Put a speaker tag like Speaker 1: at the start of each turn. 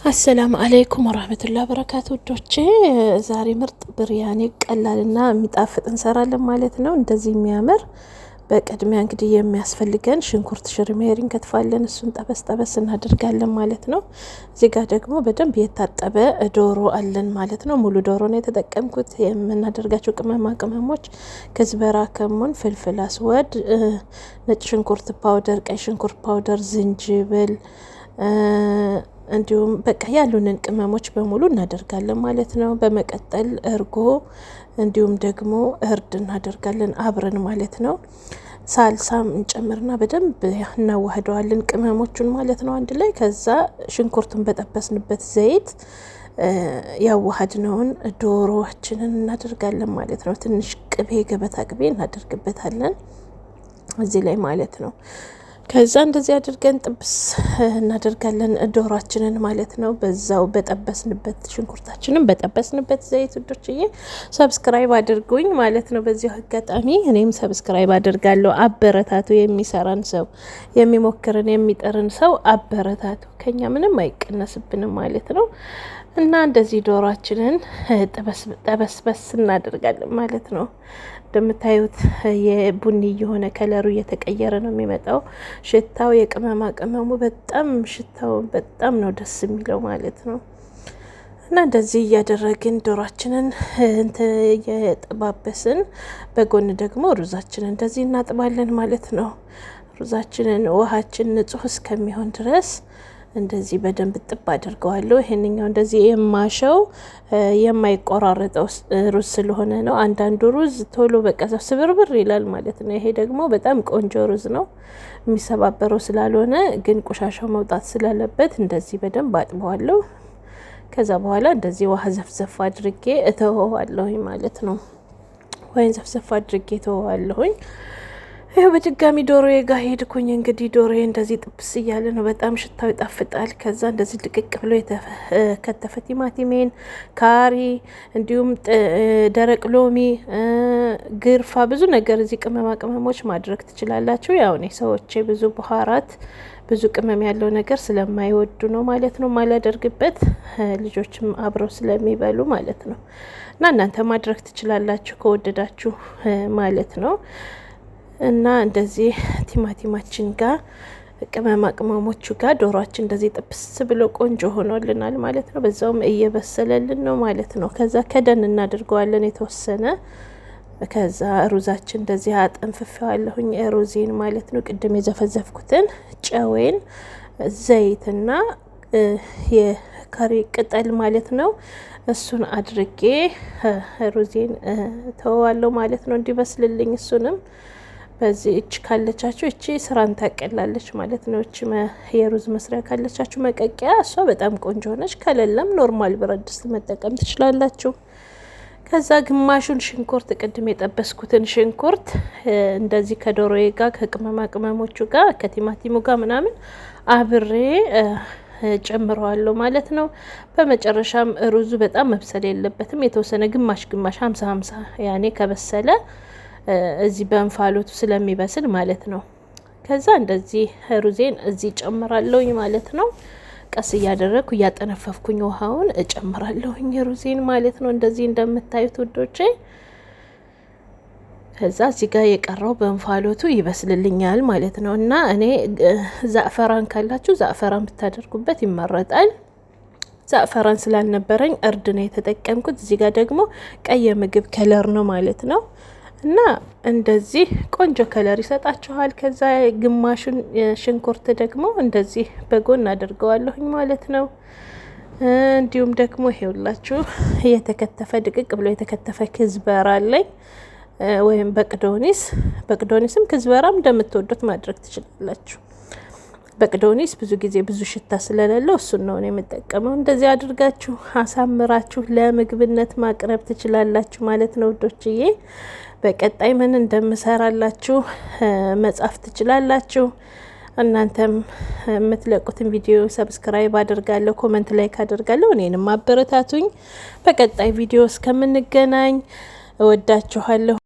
Speaker 1: السلام عليكم ورحمة الله وبركاته ውዶቼ፣ ዛሬ ምርጥ ብርያኔ ቀላልና የሚጣፍጥ እንሰራለን ማለት ነው። እንደዚህ የሚያምር። በቅድሚያ እንግዲህ የሚያስፈልገን ሽንኩርት ሽርሜሪ እንከትፋለን። እሱን ጠበስ ጠበስ እናደርጋለን ማለት ነው። እዚህ ጋር ደግሞ በደንብ የታጠበ ዶሮ አለን ማለት ነው። ሙሉ ዶሮ ነው የተጠቀምኩት። የምናደርጋቸው ቅመማ ቅመሞች كزبرة፣ ከሙን፣ فلفل أسود፣ ነጭ ሽንኩርት powder፣ ቀይ ሽንኩርት powder፣ ዝንጅብል እንዲሁም በቃ ያሉንን ቅመሞች በሙሉ እናደርጋለን ማለት ነው። በመቀጠል እርጎ እንዲሁም ደግሞ እርድ እናደርጋለን አብረን ማለት ነው። ሳልሳም እንጨምርና በደንብ እናዋህደዋለን ቅመሞቹን ማለት ነው አንድ ላይ። ከዛ ሽንኩርቱን በጠበስንበት ዘይት ያዋሃድነውን ዶሮችንን እናደርጋለን ማለት ነው። ትንሽ ቅቤ፣ ገበታ ቅቤ እናደርግበታለን እዚህ ላይ ማለት ነው። ከዛ እንደዚህ አድርገን ጥብስ እናደርጋለን ዶሯችንን ማለት ነው። በዛው በጠበስንበት ሽንኩርታችንን በጠበስንበት ዘይት። ውዶችዬ፣ subscribe አድርጉኝ ማለት ነው። በዚሁ አጋጣሚ እኔም subscribe አድርጋለሁ። አበረታቱ። የሚሰራን ሰው፣ የሚሞክርን የሚጥርን ሰው አበረታቱ። ከኛ ምንም አይቀነስብንም ማለት ነው። እና እንደዚህ ዶሯችንን ጠበስበስ እናደርጋለን ማለት ነው። እንደምታዩት የቡኒ የሆነ ከለሩ እየተቀየረ ነው የሚመጣው። ሽታው የቅመማ ቅመሙ በጣም ሽታው በጣም ነው ደስ የሚለው ማለት ነው። እና እንደዚህ እያደረግን ዶሯችንን እንትን እየጠባበስን በጎን ደግሞ ሩዛችንን እንደዚህ እናጥባለን ማለት ነው። ሩዛችንን ውሃችን ንጹህ እስከሚሆን ድረስ እንደዚህ በደንብ እጥብ አድርገዋለሁ። ይሄንኛው እንደዚህ የማሸው የማይቆራረጠው ሩዝ ስለሆነ ነው። አንዳንዱ ሩዝ ቶሎ በቃ ስብርብር ይላል ማለት ነው። ይሄ ደግሞ በጣም ቆንጆ ሩዝ ነው። የሚሰባበረው ስላልሆነ ግን ቆሻሻው መውጣት ስላለበት እንደዚህ በደንብ አጥበዋለሁ። ከዛ በኋላ እንደዚህ ውሃ ዘፍዘፍ አድርጌ እተወዋለሁኝ ማለት ነው። ወይን ዘፍዘፍ አድርጌ እተወዋለሁኝ። ይኸው በድጋሚ ዶሮዬ ጋር ሄድኩኝ። እንግዲህ ዶሮዬ እንደዚህ ጥብስ እያለ ነው። በጣም ሽታው ይጣፍጣል። ከዛ እንደዚህ ድቅቅ ብሎ የተከተፈ ቲማቲሜን፣ ካሪ፣ እንዲሁም ደረቅ ሎሚ፣ ግርፋ፣ ብዙ ነገር እዚህ ቅመማ ቅመሞች ማድረግ ትችላላችሁ። ያው እኔ ሰዎቼ ብዙ بهارات ብዙ ቅመም ያለው ነገር ስለማይወዱ ነው ማለት ነው ማላደርግበት፣ ልጆችም አብረው ስለሚበሉ ማለት ነው። እና እናንተ ማድረግ ትችላላችሁ ከወደዳችሁ ማለት ነው። እና እንደዚህ ቲማቲማችን ጋር ቅመማ ቅመሞቹ ጋር ዶሯችን እንደዚህ ጥብስ ብሎ ቆንጆ ሆኖልናል ማለት ነው። በዛውም እየበሰለልን ነው ማለት ነው። ከዛ ከደን እናደርገዋለን የተወሰነ። ከዛ ሩዛችን እንደዚህ አጠንፍፌዋለሁኝ ሩዜን ማለት ነው። ቅድም የዘፈዘፍኩትን ጨዌን፣ ዘይትና የካሪ ቅጠል ማለት ነው። እሱን አድርጌ ሩዜን ተወዋለሁ ማለት ነው እንዲበስልልኝ። እሱንም በዚህ እች ካለቻችሁ እቺ ስራን ታቀላለች ማለት ነው። እቺ የሩዝ መስሪያ ካለቻችሁ መቀቂያ እሷ በጣም ቆንጆ ነች። ከሌለም normal ብረት ድስት መጠቀም ትችላላችሁ። ከዛ ግማሹን ሽንኩርት፣ ቅድም የጠበስኩትን ሽንኩርት እንደዚህ ከዶሮዬ ጋር ከቅመማ ቅመሞቹ ጋር ከቲማቲሙ ጋር ምናምን አብሬ ጨምረዋለሁ ማለት ነው። በመጨረሻም ሩዙ በጣም መብሰል የለበትም። የተወሰነ ግማሽ ግማሽ 50 50 ያኔ ከበሰለ እዚህ በእንፋሎቱ ስለሚበስል ማለት ነው። ከዛ እንደዚህ ሩዜን እዚህ ጨምራለሁኝ ማለት ነው። ቀስ እያደረግኩ እያጠነፈፍኩኝ ውሃውን እጨምራለሁኝ ሩዜን ማለት ነው። እንደዚህ እንደምታዩት ውዶቼ። ከዛ እዚህ ጋር የቀረው በእንፋሎቱ ይበስልልኛል ማለት ነው። እና እኔ ዛዕፈራን ካላችሁ ዛዕፈራን ብታደርጉበት ይመረጣል። ዛዕፈራን ስላልነበረኝ እርድ ነው የተጠቀምኩት። እዚህ ጋር ደግሞ ቀይ የምግብ color ነው ማለት ነው። እና እንደዚህ ቆንጆ color ይሰጣችኋል። ከዛ ግማሹን ሽንኩርት ደግሞ እንደዚህ በጎን አድርገዋለሁኝ ማለት ነው። እንዲሁም ደግሞ ይሄውላችሁ የተከተፈ ድቅቅ ብሎ የተከተፈ كزبرة አለኝ ወይም بقدونس። بقدونس ም كزبرة ም እንደምትወዱት ማድረግ ትችላላችሁ። بقدونس ብዙ ጊዜ ብዙ ሽታ ስለሌለው እሱን ነው የምጠቀመው። እንደዚህ አድርጋችሁ አሳምራችሁ ለምግብነት ማቅረብ ትችላላችሁ ማለት ነው ውዶችዬ። በቀጣይ ምን እንደምሰራላችሁ መጻፍ ትችላላችሁ። እናንተም የምትለቁትን ቪዲዮ subscribe አድርጋለሁ፣ comment፣ like አድርጋለሁ። እኔንም አበረታቱኝ። በቀጣይ ቪዲዮ እስከምንገናኝ እወዳችኋለሁ።